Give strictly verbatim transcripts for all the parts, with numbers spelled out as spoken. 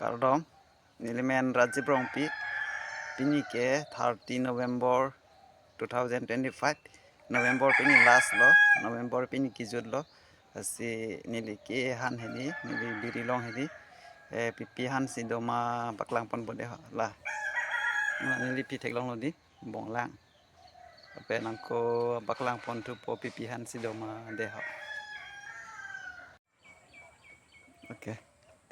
Kardom, nelimen Rajiv Rongpi, pini ke thirty November two thousand twenty-five, November pini last lo, November pini kejut lo, lasi neli ke han hedi, neli biri long hedi, eh, pipi han si doma paklang ponpo dei ho, la. Na neli pi theklonglo dei, bonglang. Lapen angko paklang ponthupo pipi han si doma dei ho. Okay.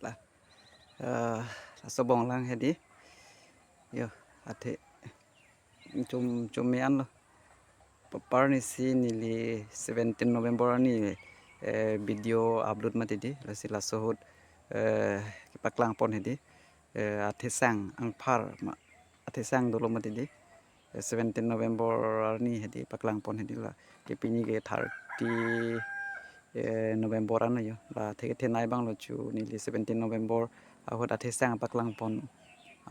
La. Eh, laso bonglang hedi. Yo, athe. Chum, chum me-an lo. Paparni si neli seventeen November arni, eh, video upload mati dei. Lasi laso ahut, eh, kepaklang pon hedi. Eh, athesang angphar ma. Athesang dolo mati dei. Eh, seventeen November arni hedi paklang pon hedi la. Ke pini ke thirty, eh, November an yo. La athe kethenei abang lo chu neli seventeen November ahut athesang paklang pon.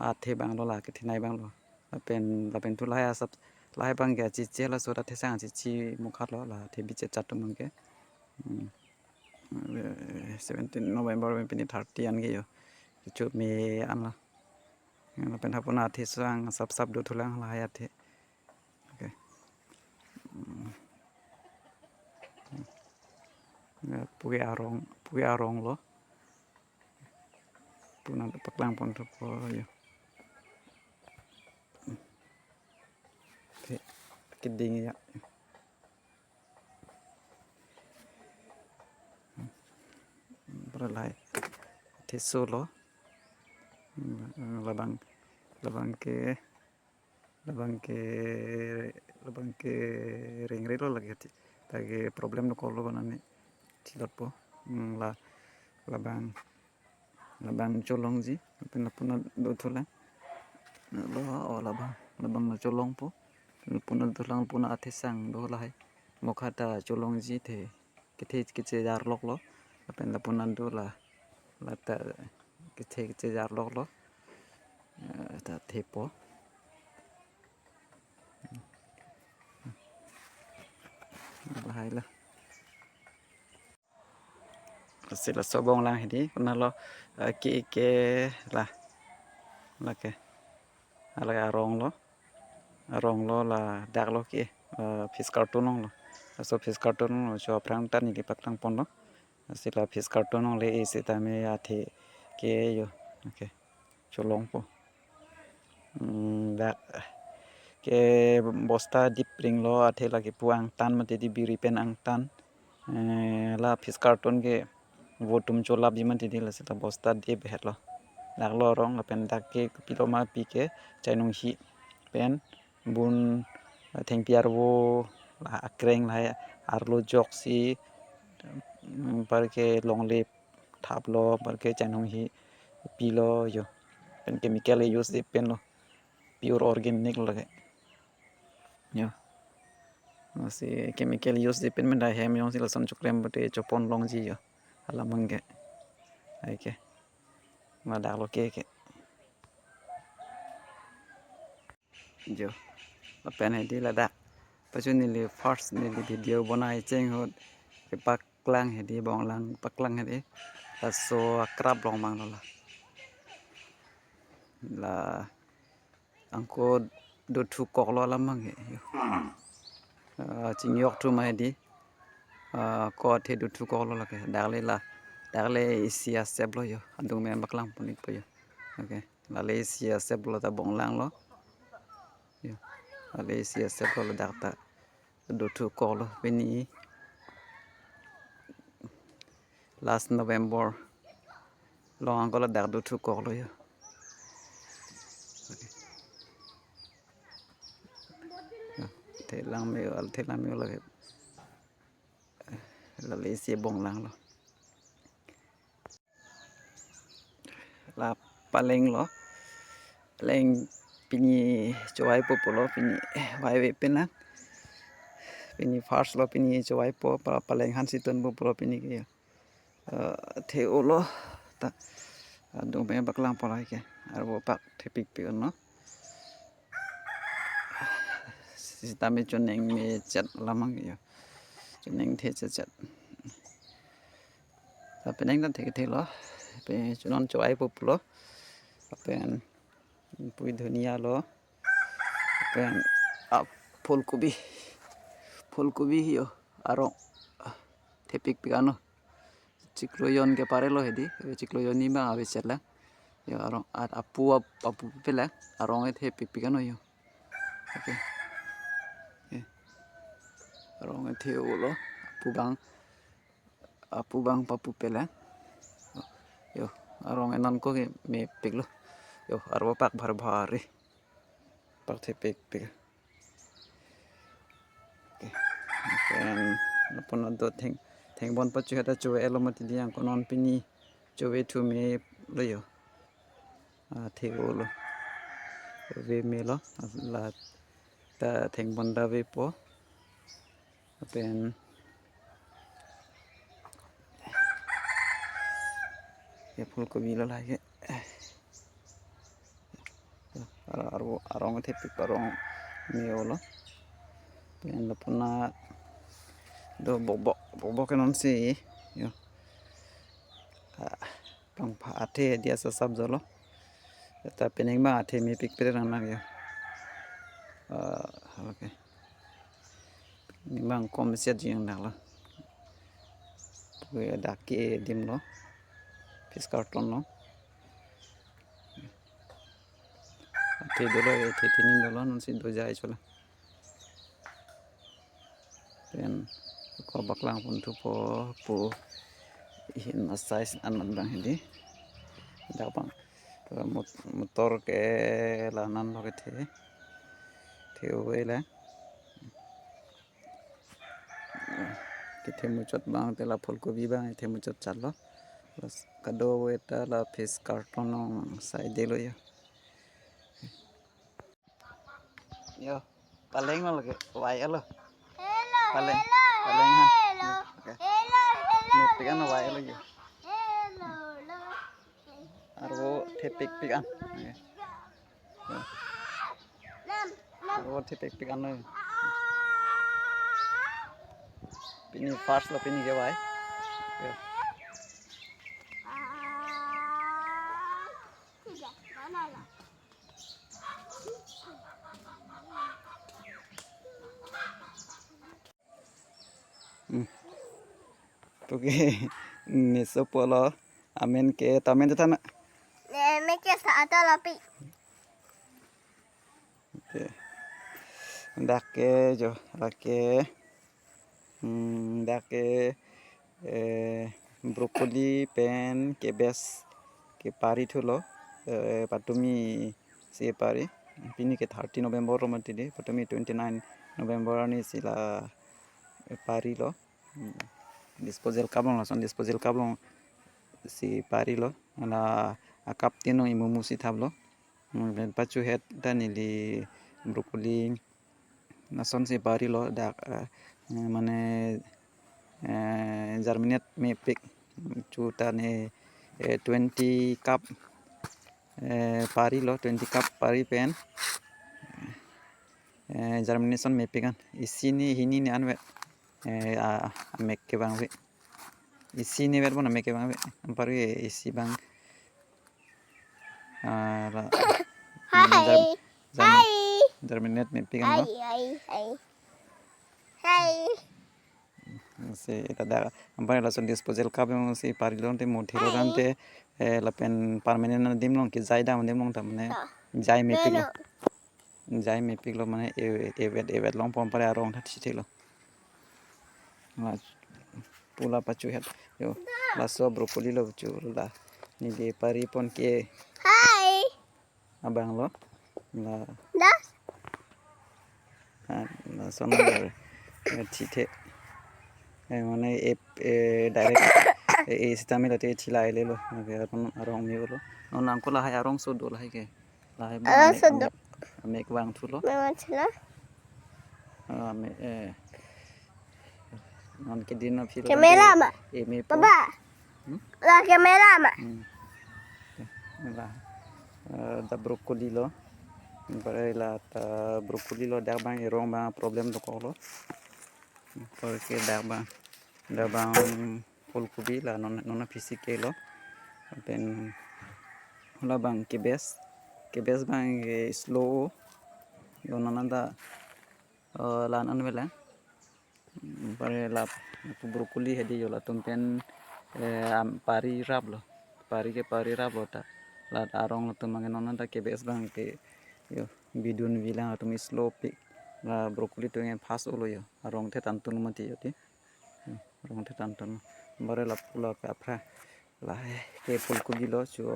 Athe abang lo la kethenei abang lo. Lapen, lapen thu lahai asap, lahai abang ke achichi laso athesang achichi mukhat lo la athe bichet chat atum abang ke. Hmm. Eh, seventeen November pen pini thirty an ke yo. Chu me-an lo. Lapen hapuna athesang asap sap dothulang lahai athe. Okay. Hmm. Ya, puke arong, puke arong lo. Puna paklang ponthupo yo. Athe, keding ya. Pura lahai. Atheso lo. Labang, labang ke, labang ke, labang ke ring relo lake ti. Lake problem dokok lo konane. Chilotpo. Hmm, la, labang, labang cholongji. Lapen lapu na dothulang. Lo, oh, labang, labang na cholongpo. Lapu na dothulang, lapu na athesang do lahai. Mokha ta cholongji the. Kethe kechejar lok lo. Lapen lapu na do la. La ta kethe kechejar lok lo. Eh, ta thepo. Lahai lo. Lasi laso bonglang hedi, konat lo, eh, ke, ke la. Lake. Lake arong lo. Arong lo ladak lo ke, eh, fish carton along lo. Laso fish carton along lo, cho aphrang ta neli paklang ponlo. Lasi la fish carton along le-e sitame athe ke yo. Okay. Cholongpo. Hmm, dak ke bosta dip ring lo athe lake pu angtan mati dei biri pen angtan. Eh, la fish carton ke vo atum cholapji mati dei lasi la bosta dip het lo. Dak lo arong lapen dak ke pilo ma pi ke chainunghi pen bun thengpi arvo la akreng lahai arlo joksi, mm, anparke longle thap lo, anparke chainunghi pilo yo. Pen chemical use dei pen lo. Pure organic lo lake. Yo. Lasi chemical use dei pen menda hem jongsi lason choklem pute chopon longji yo. Alam abang ke. Ai ke. Ladak lo ke ke. Jo. Lapen hedi ladak. Pachun neli first neli video bonai cheng ahut kepaklang hedi bonglang paklang hedi. Laso akrap long abang lo la. La angko dothu koklo alam abang ke yo. Ah, chingjok thu ma hedi. Ah, ko athe dothu koklo lake. Dak le la. Dak le isi asep lo yo. Adung me paklang pon-ikpo yo. Okay. La le isi asep lo ta bonglang lo. Yo. La le isi asep lo ladak ta. Dothu koklo pini last November. Long angko ladak dothu koklo yo. Okay. Yo. Thelang me yo, al thelang me yo lake. La le isi bonglang lo. La paleng lo. Paleng pini chowaipo pulo, pini wai ave pen lang. Pini first lo, pini chowaipo, pa-, paleng han si tunpo pulo pini ke yo. Eh, the-o lo. Ta. Adung me paklang pon lahai ke. Arvo pak thepik pi no. Sitame choneng me chet alam abang yo. Choneng the chet chet. Lapen nang ta thek thek lo. Pe chunon chowai pulo. Lapen pui dhuniya lo. Lapen a phulkobi. Phulkobi yo arong thepikpik anlo. Chiklo jon ke parelo hedi. Chiklo jonni abang ave chetlang. Yo arong at apu ap- apu pelang. Arong ethe pikpik anlo yo. Okay. Okay. Arong ethe-olo. Apu abang apu abang papu pelang. Yo, arong enon ko ke mepiklo. Yo, arvo pak bhar bhar ri. Pak thepikpik. Okay. Lapen lapu-an do theng thengbon pachu heta chove-lo mati di, anke non pini chove thu melo yo. Athe-olo. Ve melo. La ta thengbon ta vepo. Lapen ya phulkobi lo lake. Ar- arvo arong thepik arong me-olo. Lapen lapu-an do bokbok bokbok ke nonsi yo. Ah, pangpha athe dia sasap jolo. Ta pening abang athe mepik pere rang nang yo. Ah, okay. Pening abang kom siat jing dak lo. Dak ke adim lo. Fish carton lo. Athe dolo, athe tinin dolo, nonsi dojai chola. Lapen ko baklang pon thupo pu, ihin a size anat abang hedi. Dak abang mot- motor ke la-an lo kethe. Kethe ave la. Kethe muchot abang te la phulkobi abang kethe muchot chatlo. Plus kado-ave ta la fish carton along side lo yo. Yo, paleng lo lake, vai-alo. Hello, Paleng, hello, paleng han. Hello, Yo, okay. Hello, hello, Mepik an hello, vai-alo yo. Hello, hello. Arvo thepikpik an. Okay. Yo. Nam, nam. Arvo thepikpik an lo. Pini first lo pini kevai. Yo. Tidak, mana lo? Hmm. Puke meso pulo. Amen ke, ta amen ta than. Amen ke Sa Ata Lopi. Okay. Dak ke jo, dak ke. Hmm, dak ke, eh, broccoli pen cabbage kepari thulo, eh, patumi si pari. Pini ke thirty November lo mati di, patumi twenty nine November arni si la, eh, parilo. Hmm. Disposal cup along, lason disposal cup along si parilo. La a-cup tin along imumu si thaplo. Hmm, pen pachu het ta neli broccoli lason si parilo dak, eh, mane, eh, germinate mepik chu ta ne, eh, twenty cup, eh, parilo, twenty cup pari pen, eh, germination mepik an isi ni hini ni anvet, eh, a, amek kevang ave. Isi ni vet bon amek kevang ave. Ampar ke isi abang. Ah, la. Hai. Germ-, germ-, Hai. Germinate mepik an lo. Hai, hai, hai. Hai. Si ta dak ampar lason disposal cup along si parilo tangte mo thilo tangte, eh, lapen permanent adim along kejai dam adim along ta mane. Ta. Jai mepik lo. Melo. Jai mepik lo mane e-, evet, evet long pon pare arong tha thithelo. La pu la pachu het. Yo, laso broccoli lo chu la. Neli pari pon ke. Hai. Abang lo. La. Da. Ah, lason lo. Eh, thithe. Eh, mane e, eh, direct, eh, eh, sitame late thila ele lo. Lake arong, arong me-olo. Non nangko lahai arongso do lahai ke. Lahai Arongso amek, do. Amek, amek vang thulo. Amek vang thulo. Ah, amek, eh. Non kedin aphi lo Camera tangte ma? E mepo. Baba. Hmm? La camera ma? Hmm. La, eh, da broccoli lo. Bare la ta broccoli lo dak abang erong abang problem dokok lo. Porque dak abang, dak abang phulkobi la non, non aphi si kelo. Pen labang cabbage, cabbage abang ke slow. Yo, non anta, eh, la-an an avelang. Bare la broccoli hedi yo, latum pen, eh, am, pari raplo. Pari ke pari raplo ta. La arong latum abang non anta cabbage abang ke yo, bidun bilang latum slow pik. La broccoli atum ke fast olo yo. Arong the tangtun mati yo ti. Hmm, arong the tangtun. Bare lapu la ke aphrang. La ke phulkobi lo chu.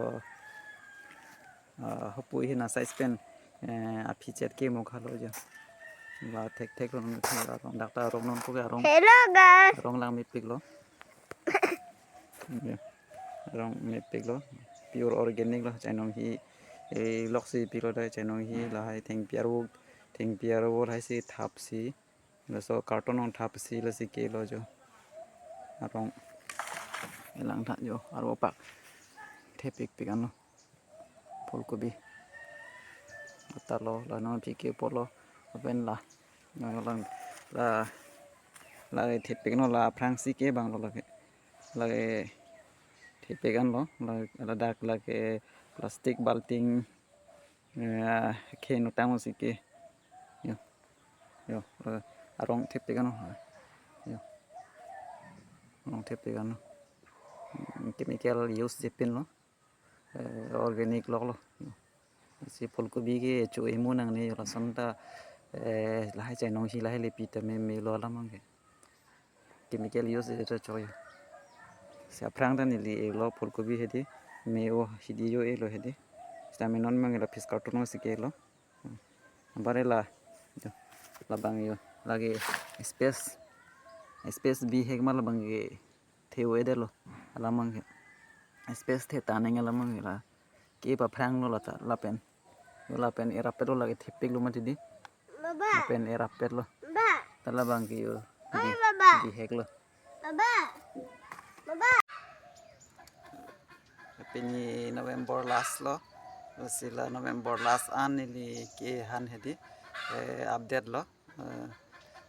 Ah, hapu hena size pen, eh, aphi chet ke mo khalo jo. La thekthek lo non, la arong dak ta arong non ko ke arong. Hello guys. Arong lang mepik lo. Ya. Arong mepik lo. Pure organic lo, chainong hi, eh, loksi pik lo da, chainong hi lahai thengpi arvo, thengpi arvo lahai si thap si. Laso carton along thap si lasi ke lo jo. Arong elang tha jo, arvo pak thepik pik anlo. Phulkobi. Ata lo, la non aphi ke polo. Lapen la. Non lang la, la thepik anlo, la aphrang si ke abang lo la ke. La thepik anlo, la, ladak la ke plastic balting, eh, ke nutang si ke. Yo. Yo, eh, arong thepik anlo. Yo. Arong thepik anlo. Hmm, chemical use je pinlo. Eh, organic lo lo. Yo. Si phulkobi ke cho imu nangne yo, lason ta, eh, lahai chainong hi lahai le pi ta meme lo alam abang ke. Chemical use je ta cho yo. Si aphrang ta neli e lo phulkobi hedi. Me-o hedi yo e lo hedi. Sita me non abang la fish carton si ke lo. Bare la, yo, labang yo, lake space, space bihek ma labang ke the-o-edet lo, alam abang ke. Space the taneng alam abang ke la. Ke aphrang lo la ta, lapen. Yo lapen erap pet lo, lake thepik lo mati di. Baba. Lapen erap pet lo. Baba. Ta labang ke yo. Oi, bi-, baba. Bihek lo. Baba. Baba. Pini November last lo. Lasi la November last an neli ke han hedi, eh, update lo. Eh,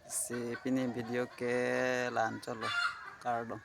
si pini video ke la-an chot lo. Kardom.